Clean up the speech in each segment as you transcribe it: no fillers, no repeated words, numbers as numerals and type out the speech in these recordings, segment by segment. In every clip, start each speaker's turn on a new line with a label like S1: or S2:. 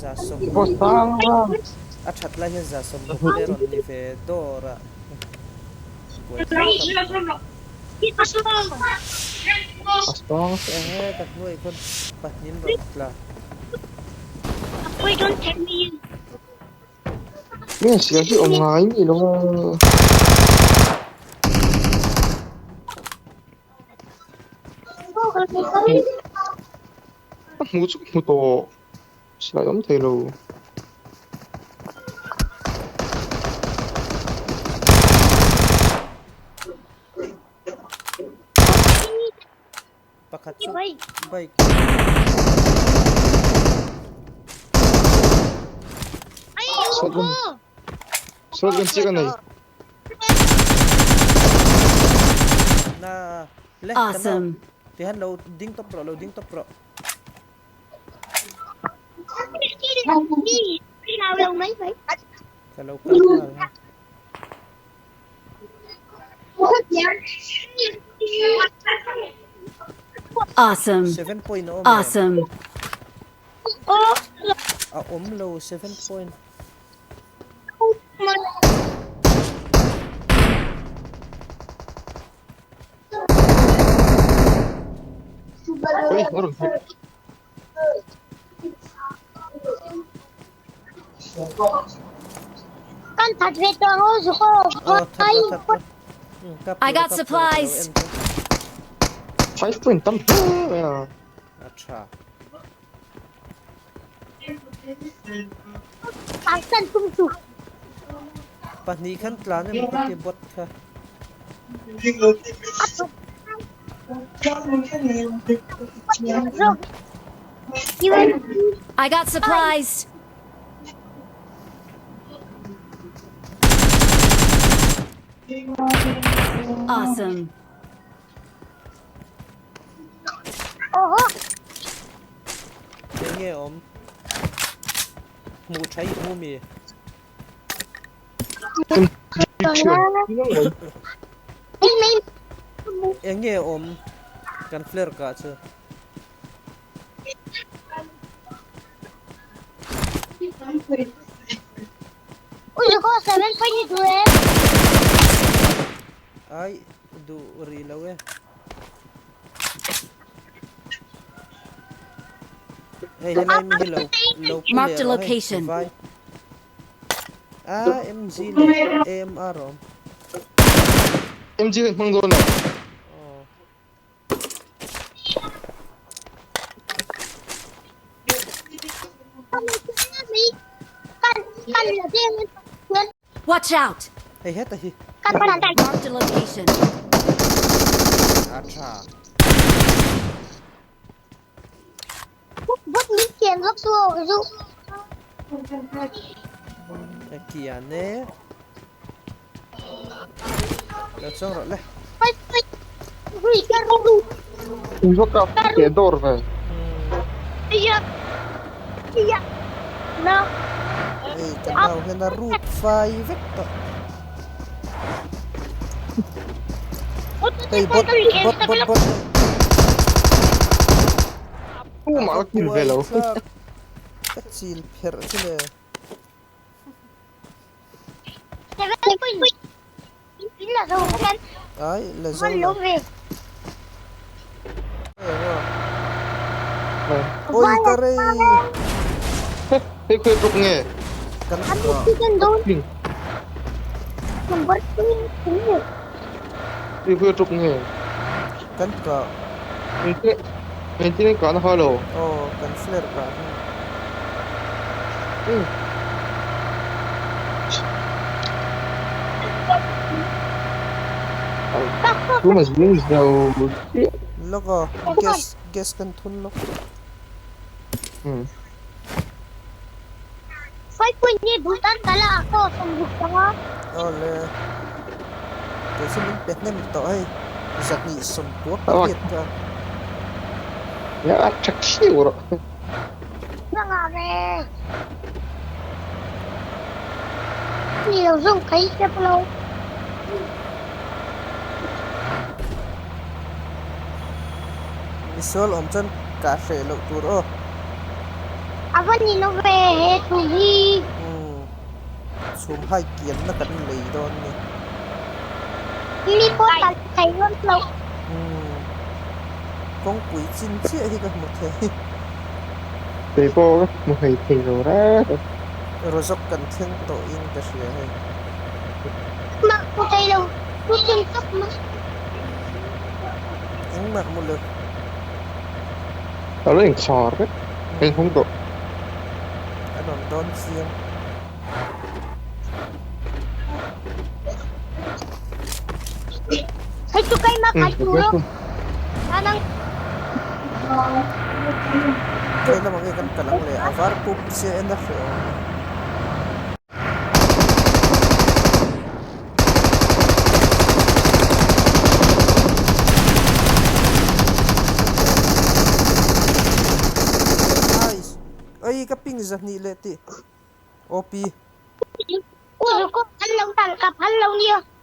S1: Boss
S2: 60
S1: tang va.
S2: A that lai hian 60 te rawn ni ve dawr a. Buaithlak a.
S1: A sang.
S2: Enge ka hnuai khawn pahnin rawn tla.
S1: Nge sial hi awm ngai mi lo a. Ka hmu chu ka hmu tawh. Silai awm thei lo.
S2: Pakhat chu bike.
S1: Shotgun. Shotgun chiah ka nei.
S2: Na le ka nau.
S3: Awesome.
S2: Tihan lo ding tawp rawh lo ding tawp rawh. Ka lo kal nghal ha.
S3: Awesome.
S2: 7 point a awm em?
S3: Awesome.
S2: A awm lo 7 point.
S1: Oi, a rawn hmuh.
S2: Aw that rawh that rawh. Kap
S3: I
S2: rawh
S3: got
S2: kap rawh ka lo
S3: supplies.
S2: en chu.
S1: 5 point tam hle mai a.
S2: A tha. Pahnih khan tlan emaw ka ti bot kha.
S3: I got supplies. Awesome.
S2: Eng nge awm? Hmuh tha i hmu mi? Eng nge awm? Kan flare kah chu. Ai duh rih lo e. Hei helai mi hi lo lo pu
S3: Mark
S2: leh
S3: the
S2: rawh hei
S3: location.
S2: vai. Ah MG leh AMR a awm.
S1: MG kan hmang dawn lo.
S2: Aw.
S3: Watch out!
S2: Hei heta hi.
S3: Marked a location.
S2: A tha. Ka kian e. Lo chuang rawh le.
S1: In va kap teh dawr ve.
S2: Hei ka nau hian a root fai vek tawh. Hei bot bot bot bot.
S1: Tu mah ka kil ve lo.
S2: Ka chil pherh chu le. Ai la zo lo. Oi ka rei.
S1: Hei khawi drop nge?
S2: Kan ka.
S1: Hei khawi drop nge?
S2: Kan ka.
S1: Engtin ka na kha lo.
S2: Aw kan flare ka.
S1: Tu ma zing zo.
S2: Lawk aw gas gas kan thun lawk. Aw le. Kei chu min pe hnem tawh hei zahnih sawmkua pariat ka.
S1: Ya tha khiu rawh.
S2: Misual awm chuan kah hreh loh tur aw.
S4: A va ni lo ve he chhum hi.
S2: Umm chhum hai kianna kan lei dawn ni.
S4: Mi pawh tal thei dawn lo.
S2: Umm kawngpui chin chiah hi ka hmu thei.
S1: Kei pawh ka hmu thei thei lo reng.
S2: Rawzawk kan thleng tawh in ka hria hei.
S4: Mah hmu thei lo chu chin tawp mai.
S2: Engmah hmu lo.
S1: A lo inkhar vek eng hawng tawh.
S2: A rawn dawn chiang.
S4: Hei chu keimah kai tur aw. Anang.
S2: Hei lamah nge kan kal ang le a var pup chiah en a hreh awm. Nice. Oi ka ping zahnih leh tih. OP.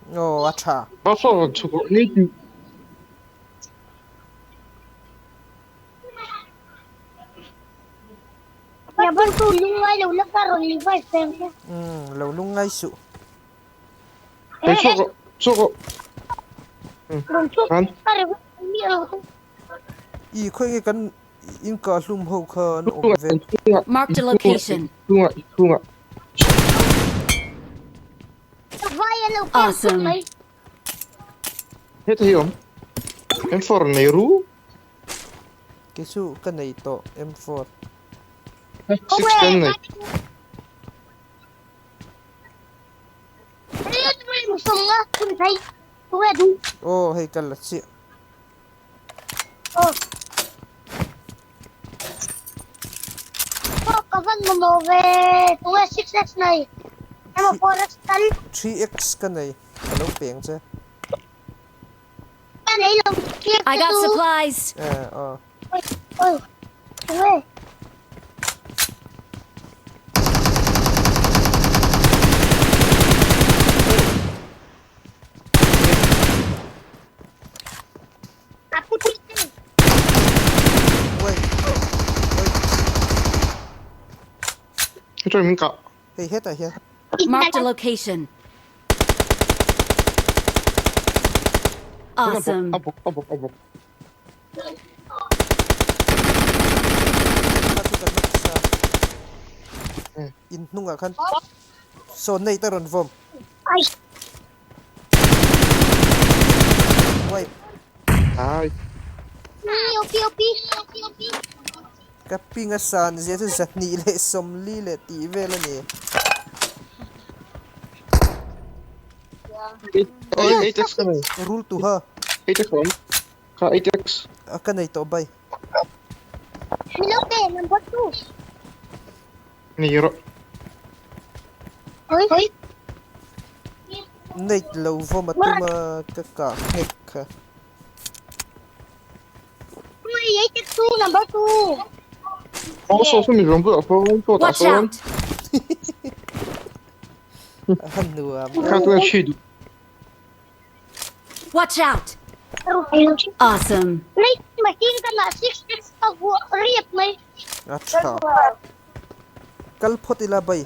S2: Aw a tha.
S1: A saw chhuk ni ti.
S2: Umm lo lungngai suh.
S1: Hei chhuak rawh chhuak rawh. Khan.
S2: I khawi nge kan In kah hlum ho kha an awm ve.
S3: Marked a location.
S1: Chhungah, chhungah.
S3: Awesome.
S1: Heta hi awm. M4 nei ru.
S2: Kei chu ka nei tawh M4.
S1: 610 nei.
S2: Aw hei ka la chiah. 3x ka nei ka lo peng che.
S3: I got supplies.
S2: Eh aw.
S1: Hei min kah.
S2: Hei hetah hian.
S3: Marked a location. Awesome.
S1: A bawk, a bawk, a bawk.
S2: Kha chu kan hmasa. In hnungah khan sawn nei ta rawn vawm. Wipe.
S1: Ai.
S2: Ka ping a san zia chu zahnih leh sawmli leh tih vel a ni.
S1: Eight x ka nei.
S2: Rul tuha.
S1: Eight x awm. Kha eight x.
S2: A ka nei tawh bai.
S1: Ni rawh.
S2: Nei lo vawm a tum a ka kah nghek kha.
S1: Aw saw saw mi rawn bulah sawn chawt ah
S3: Watch
S1: sawn.
S3: out!
S2: A han nuam.
S1: Kha tuna chhi duh.
S3: Watch out! Awesome.
S2: A tha. Kal phawt ila bai.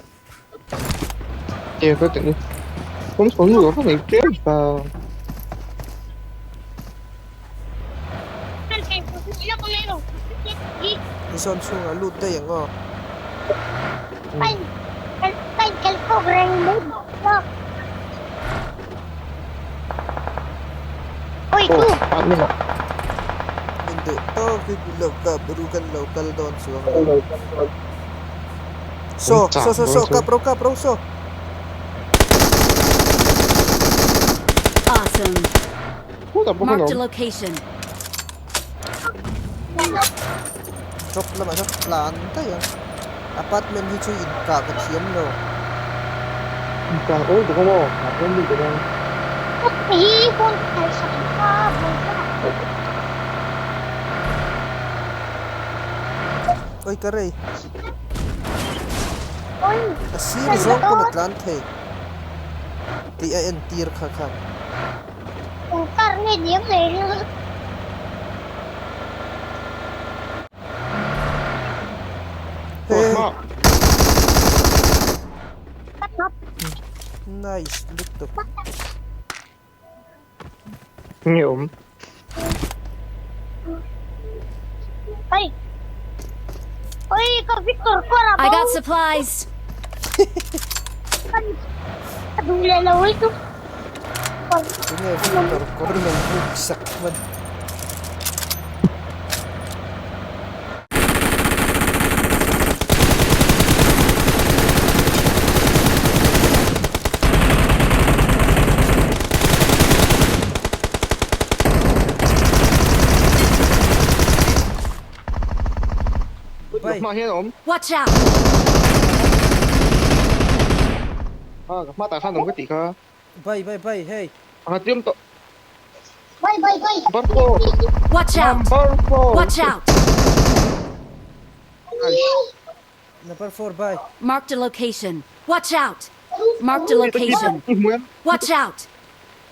S1: E ka tih ni. Kawng chho nu ka nei tlem ta.
S2: I zawn chhungah lut daih ang aw. Min duh tawk hi lo kap ru kan lo kal dawn chuang lo. Saw saw saw saw kap ro kap ro saw.
S3: Awesome. Marked a location.
S2: Drop lamah hian tlan daih a. Apartment hi chu inkah ka thiam lo.
S1: Inkah awl bawk a maw? Kah awl bik a.
S2: Oi ka rei. A sir zawng pawn a tlan thei tih a entir kha khan. He. Nice lutuk.
S1: Nge awm?
S4: Ay! Oy, ka Victor ko ra
S3: I got supplies.
S4: Dule lo ito.
S2: Tunge Victor kawr lo buk sak hman. Bye.
S1: Hma hian a awm.
S3: Watch out!
S1: Ah, ka hma tah khan awm ka tih kha.
S2: Bye bye bye hey.
S1: Pakhat tiam tawh.
S4: Bye bye bye.
S1: Number 4.
S3: Watch out!
S1: Number 4.
S3: Watch out!
S2: Number 4 bye.
S3: Marked a location. Watch out! Marked a location. Watch out!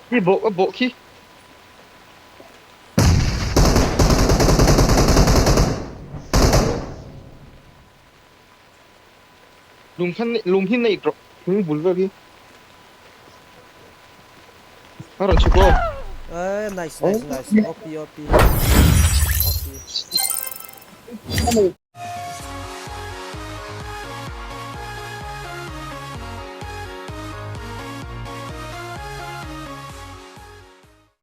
S1: Khi bộ bộ khi. Lung khan lung hin nei tawh. Lung bul vel hi. A rawn chhuk aw.
S2: Eh nice nice nice. OP OP. OP.